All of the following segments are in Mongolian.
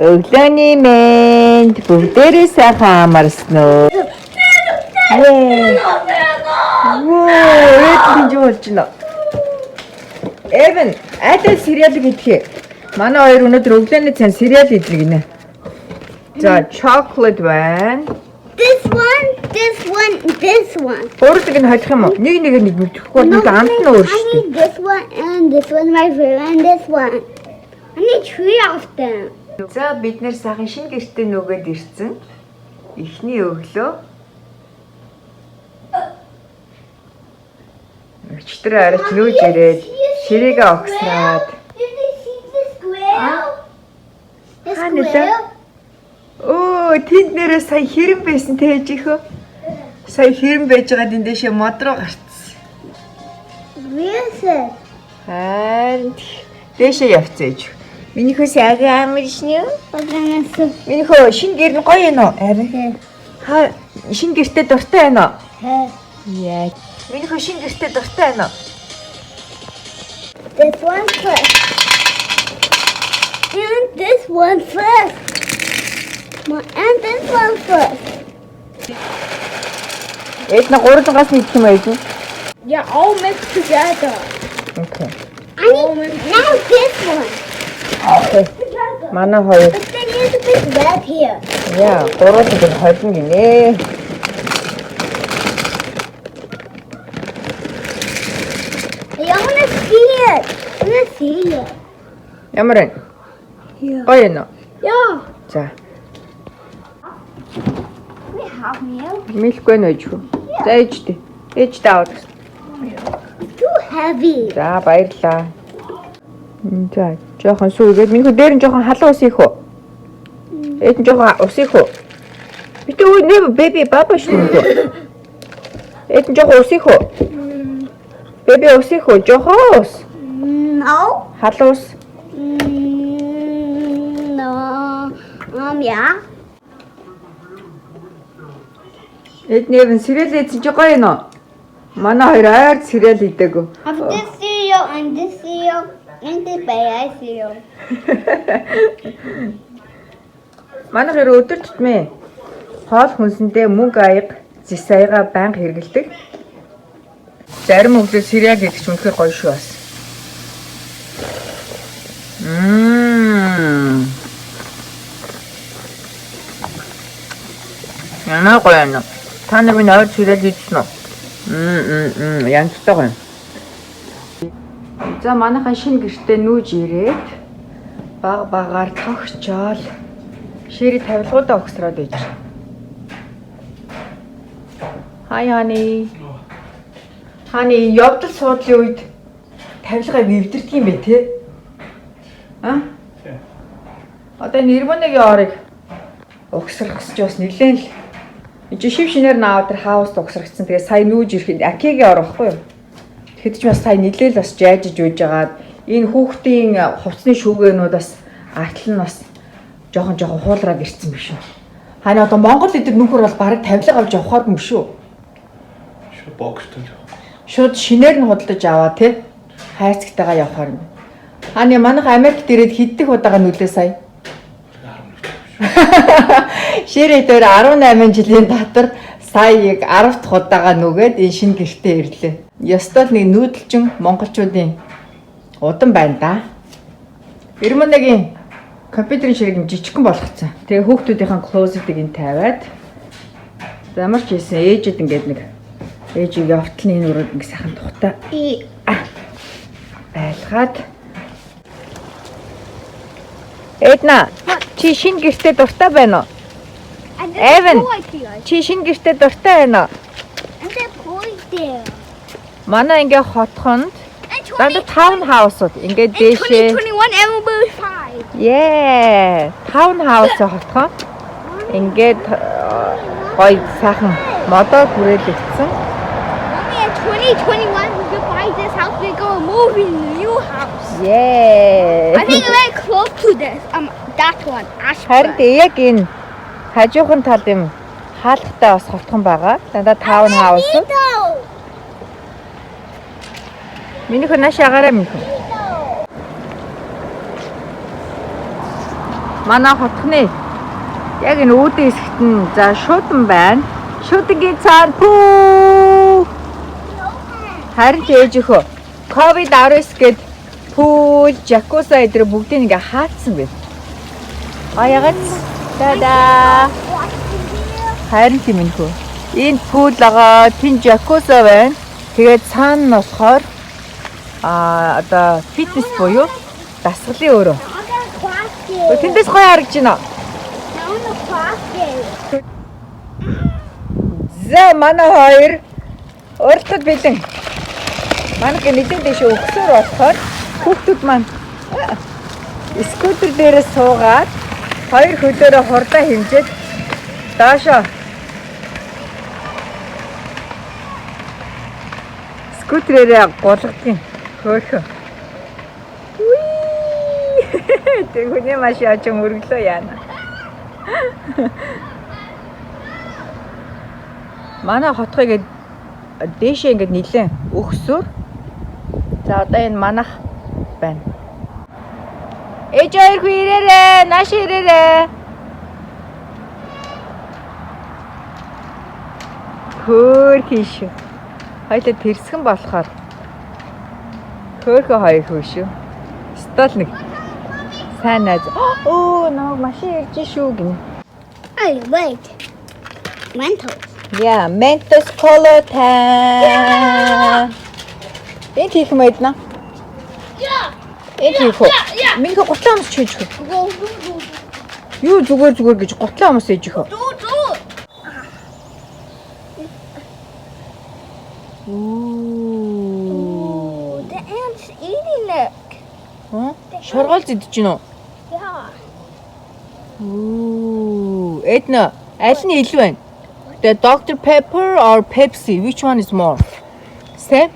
Өглөөний мэнд бүгдээрээ сайхан амарсан уу? Вөө. Вөө, юу болж байна? Эвен, айдал cereal идэхээ. Манай хоёр өнөөдөр өглөөний цай cereal идэх гинэ. За, chocolate байна. This one, this one, this one. Гурав нэг нь холих юм уу? Нэг нэг нэг мэдэхгүй бол нэг амт нь өөр I шүү дээ. need this one and this one, my favorite, and this one. I need three of them. За бид нэр сайхан шинэ гэртээ нүгэд ирсэн. Эхний өглөө. Өчтөр арайч нүүж ирээд ширээгээ огсраад. Did you see the square? The Хаана лээ? square? Өө тэнд нэрээ сая хэрэм байсан те ээжийнхөө. Сая хэрэм байж байгаа энд дэшээ мод руу гарцсан. Where is it? Харин дээшээ явцсан ээж. Минийхөө сайхан амаршны. But then it's a Минийхөө шинэ гэр нь гоё юм уу? Харин. Ха шинэ гэртээ дуртай байна уу? Яа. Минийхөө шинэ гэртээ дуртай байна уу? This one first. And this one first. And this one first. Эд на гурвангаас нэг юм айгүй. Yeah, all mixed together. Okay. I need now this one. Okay. Манай хоёр But there is a bit red here. яа гурван нэг холно гинэ. I wanna see it. I wanna see it. Ямар вэ? Yeah. Гоё юм уу? Yeah. За, We have milk. мэлгүй нэ ээж хөө. За ээжтэй. Ээжтэй аваад. It's too heavy. За, баярлаа. За, жоохон сүү игээд минийхөө дээр нь жоохон халуун ус ийх үү? Ээд нь жоохон ус ийх үү? Битээ өө нэ беби баба шүү дээ. Ээд нь жоохон ус ийх үү? Беби ус ийх үү? Жоохон ус. No. Халуун ус. No. Yeah. Эднэвэн cereal идсэн чи гоё юм уу? Манай хоёр ойр cereal идээгүй. Have this cereal and this cereal and this baby cereal. Манай хоёр өдөр тутмын хоол хүнсэндээ мөнгө аяга, зис аяга байнга хэрэглэдэг. Зарим өглөө cereal идэх ч үнэхээр гоё шүү бас. Ямар гоё юм. Та нар минь ойр cereal идсэн үү? Янзтай гоё. За манайхан шинэ гэртээ нүүж ирээд баг багаар тогтчоол шири тавилгуудаа угсраад байж. Hi honey. Honey, явдал суудлын үед тавилгаа эвдэрдэг юм бэ те? А? Одоо энэ Ирмоныгийн орыг угсрах гэж бас нэлээд л энэ чинь шив шинээр наав тэр хауст угсрагдсан. Тэгээ сая нүүж ирэхэд Акигийн ор багхгүй юу? Тэгэхэд ч бас сая нэлээд бас жайжиж үйж агаад энэ хүүхдийн хувцсны шүүгээнүүд бас артл нь бас жоохон жоохон хуулраад ирсэн биш үү? Хань одоо Монгол эдэр нөхөр бол бараг тавилга авч явахаар юм шүү. Шууд бокстой л явах. Шууд шинээр нь худалдаж аваа тий. Хайрцагтайгаа явахаар юм. Хань манайх Америкт ирээд хэддэх удаага нүлээ сая. Ширээ дээр 18 жилийн дотор сая яг 10 дахь удаага нүгээд энэ шинэ гэртээ ирлээ. Ёстой л нэг нүүдэлчин монголчуудын удам байна да. Ирмоногийн компьютерийн ширэг юм жижигхэн болгоцсон. Тэгээ хүүхдүүдийн closet-ыг ин тавиад ямар ч хийсэн ээжэд ингээд нэг ээжийг явтал нь энэ өрөөд нэг сайхан тухтай байлгаад. Эдна чи шинэ гэртээ дуртай байна уу? And there's Evan. a toy here. Чи шинэ гэртээ дуртай байна уу? And there's a toy there. Манай ингээ хотхонд And дандаа таун хаусууд ингээд дээшээ 2021 Evan will be 5. Yeah, таун хаус хотхон ингээд гоё сайхан модоор хүрээлэгдсэн. Mommy, in 2021 we could buy this house. We go move in the new house. Yeah. I think very close to this. That one. Харин Ashburn. яг энэ хажуухан талд юм хаалттай бас хотхон байгаа. Дандаа таун хаус. Минийхөө нааш агараа минийхөө. Манай хотхны яг энэ үүдэн хэсэгт нь за шуудан байна. Шуудангийн цаана pool. Харин ч ээж өхөө COVID-19 гээд pool, jacuzzi эдэр бүгдийг ингээ хаацсан байна. А ягаад та-да. Харин тийм энэ хөө. Энд pool байгаа, тэн jacuzzi байна. Тэгээд цаана нь болохоор одоо фитнес буюу дасгалын өрөө. I got a closet. Тэндээс гоё харагдаж байна. I want a closet. За манай хоёр уралдахад бэлэн. Манай нэлээд дэше өгсөөр болохоор хүүхдүүд маань скутер дээрээ суугаад хоёр хөлөөрөө хурдаа хэмжээд доошоо скутерээрээ гулгадгийн хөөхөн. Уи! Тэг хүний маш яаж мөрөглөө яана. Манай хотхыг ингээд дээшээ ингээд нилээн өгсөөр. За одоо энэ манах байна. Ээж хоёр хүү ирээрээ, нааш ирээрээ. Хөөхөн шүү. Хоёлаа тэрсгэн болохоор хөөхөн хоёр хүү шүү. Стол нэг сайн найз. Өө намайг машин ирж шүү гинэ. I wait. Mentos. Yeah, Mentos Cola time. Энд хийх юм айдна. Yeah. Энд хийх үү? yeah. Минь гутлаа өмсч хийж өгөө. Go, go, go, Юу зүгээр зүгээр гэж гутлаа өмс хийж өгөө. go, go. Ooh. The ant's eating it. Хм? Шоргоол зэдэж гин үү? Yeah. Ooh. Эдна, аль нь илүү байна? The Dr Pepper or Pepsi, which one is more? Same?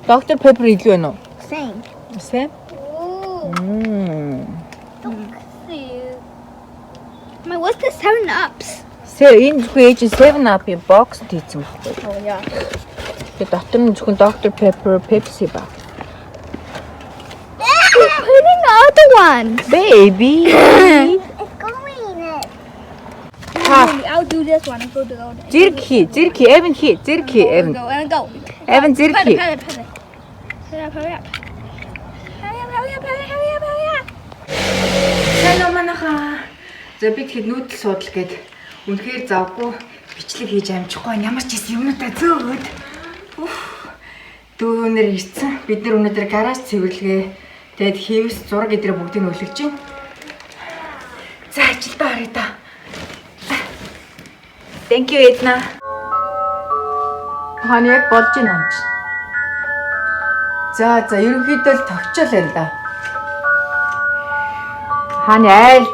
Dr Pepper илүү байна уу? Same. Same? Ooh. Мм. See. My, what's the 7 Ups? Сэ энэ зөвхөн ээж нь 7 Up-ийн бокс хийсэн байхгүй. Oh yeah. Тэгээ дотор нь зөвхөн Dr Pepper, Pepsi ба. Put in the other one. Baby. It's going. Та I'll do this one. Go do go. зэрэг хий, зэрэг хий, Эван хий, зэрэг хий, Эван. Go and go. Эван зэрэг хий. Hurry up, hurry up. Hurry up, hurry up. Hurry up, hurry up, hurry up, hurry up, hurry up. Сайн уу манайхаа. За би тэгэхэд нүүдэл суудал гээд үнэхээр завгүй бичлэг хийж амжихгүй байна. Ямар ч гэсэн юмнуудаа зөөгөөд. Уф. Дүүнэр ирсэн. Бид нар өнөөдөр гараж цэвэрлэгээ. Тэгээд хийвс зураг эдрээ бүгдийг нь өлгөж байна. За ажилдаа харъя та. За. Thank you Edna. Хааны яг болж байна юм чи. За за ерөнхийдөө л тогтчол байна да. Хааны айлд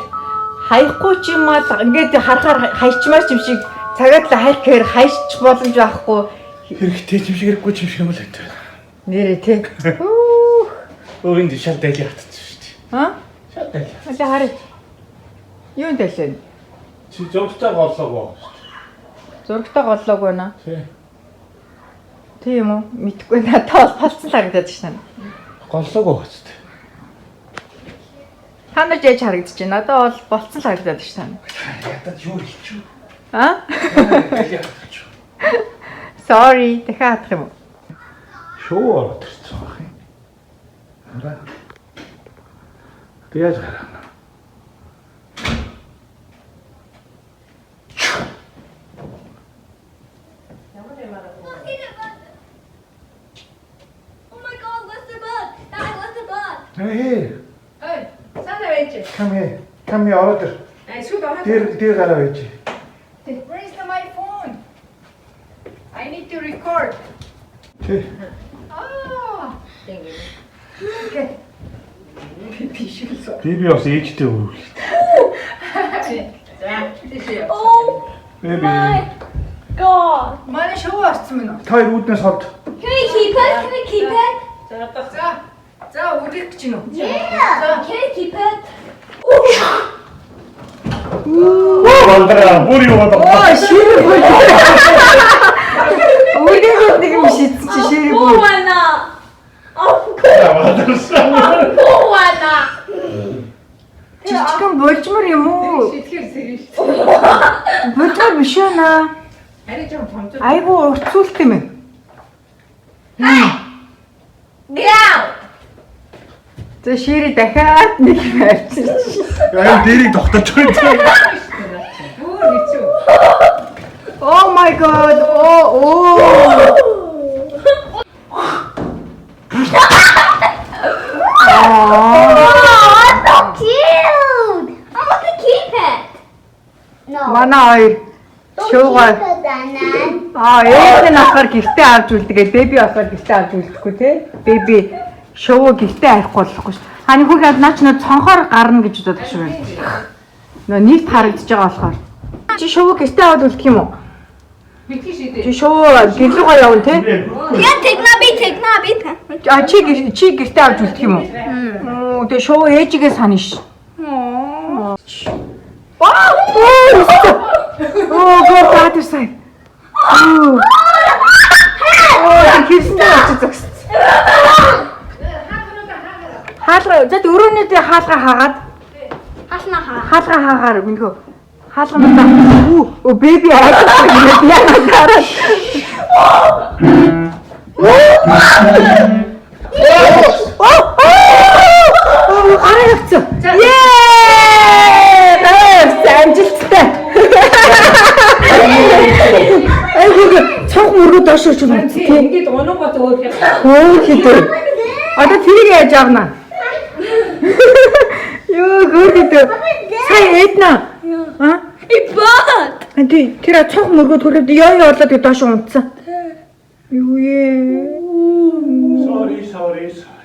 хаяхгүй ч юм аа ингээд харахаар хайчмаар ч юм шиг цагаад л хайх гэхээр хайчих боломж байхгүй Хэрэгтэй ч юм шиг хэрэггүй ч юм шиг юм л байна. нэрээ тий. Хүүх. Өөр энд шал дайли хатчихсан шүү дээ. А? Шал дайли. Алаа харъя. Юун дэлэн? Чи зургтай голлоогүй. Зурагтай голлоогүй наа. Тий. Тийм үү? Мэдгүй надад бол болцсон л харагдаад шнэ. Голлоогүй гоцтой. Та нар яаж харагдаж байна? Надад бол болцсон л харагдаад шнэ. Ядаж юу хэлчих вэ? А? Дайли хатчих. Sorry, дахиад хатах юм уу? Шуу ороод ирсэн байх юм. Хараа. Тэг яаж гарах вэ? Oh my god, what's the bug? Dad, what's the bug? Hey, Ой, санаа байж. come here. Come here ороод ир. Ай, шүүд ороод. Дээр дээр гараа байж. Where is my phone? I need to record. Тий. Аа. Okay. Биш үү? Би би бас ээжтэй өрөөлээ. За, тийш яа. Oh Бэби. god. Манай шоу орсон мөн үү? Та хоёр үүднээс хот. Can we keep it? Can we keep it? За, одоо за. За, үргэх гэж гинүү. Yeah. Can we keep it? Болдраа бүр юу болоо. Оо, ширээ бүр. Үргэх нэг юм шийдсэн чи ширээ бүр. Wanna. Болдрсан. Wanna. Жижигхэн жоохон болжмор юм уу? Шитгэр сэрэн шүү дээ. Болжмор биш ээ наа. Арай жоохон томжоо. Айгу уртсуулт юм. Get out. За шири дахиад нэг юм авчирч. Аим дээрийг тогтоож байгаа. Өөр хэцүү. Oh my god. Оо оо. Oh, that's so cute. I want to keep it. No. Манай хоёр Don't шуугаа keep it, Danan. Аа, ээж нь болохоор гэртээ авч үлдэгээ, беби болохоор гэртээ авч үлдэхгүй те. Беби шувуу гэртээ авахгүй болохгүй ш. Хань хүүхэд наач нөө цонхоор гарна гэж боддог шүү. Нөө нийт харагдаж байгаа болохоор. Чи шувуу гэртээ аваад үлдэх юм уу? Битгий шидэ. Чи шувуу гэр рүүгээ явна те. Yeah, take not be, take not be. А чи гэртээ авч үлдэх юм уу? Оо, тэгээ шувуу ээжигээ санана ш. Вау! Оо, go to other side. Оо. Оо, хэрсэндээ очиж зогссон. Хаалга, за өрөөний дээр хаалга хаагаад, That's not hot. хаалга хаагаар мөнгөө. Хаалга надаа. Үу, өө беби айдсан юм яа хараад. Оо, оо, гараа явцсан. Ее! Гараа явцсан, амжилттай. Айгуу, цонх мөргөө доош очиж байна. Тийм ингээд унангууд өөр юм. Хөөх хэдэ. Одоо тэрийг яаж авна? Юу хөөх хэдэ. Сая эдна. А? It burnt. Тий, тэр цонх мөргөө төрөөд ёо ёо болоод доош унтсан. Юу ээ. Sorry, sorry, sorry.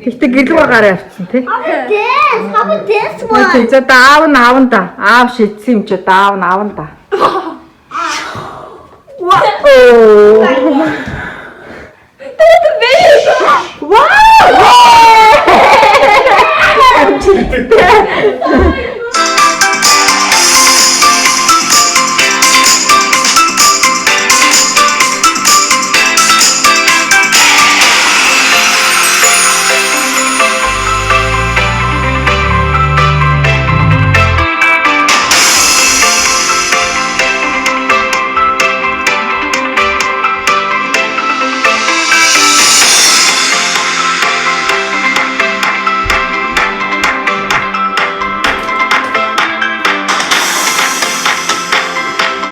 Тэгтээ гэрлүүгээ гараа явцсан тий. How about this? How about this Тий, one? за даав нь аавн да. Аав шидсэн юм чи даав нь аавн да. Вау! That's a baby. Вау! Амжилттай.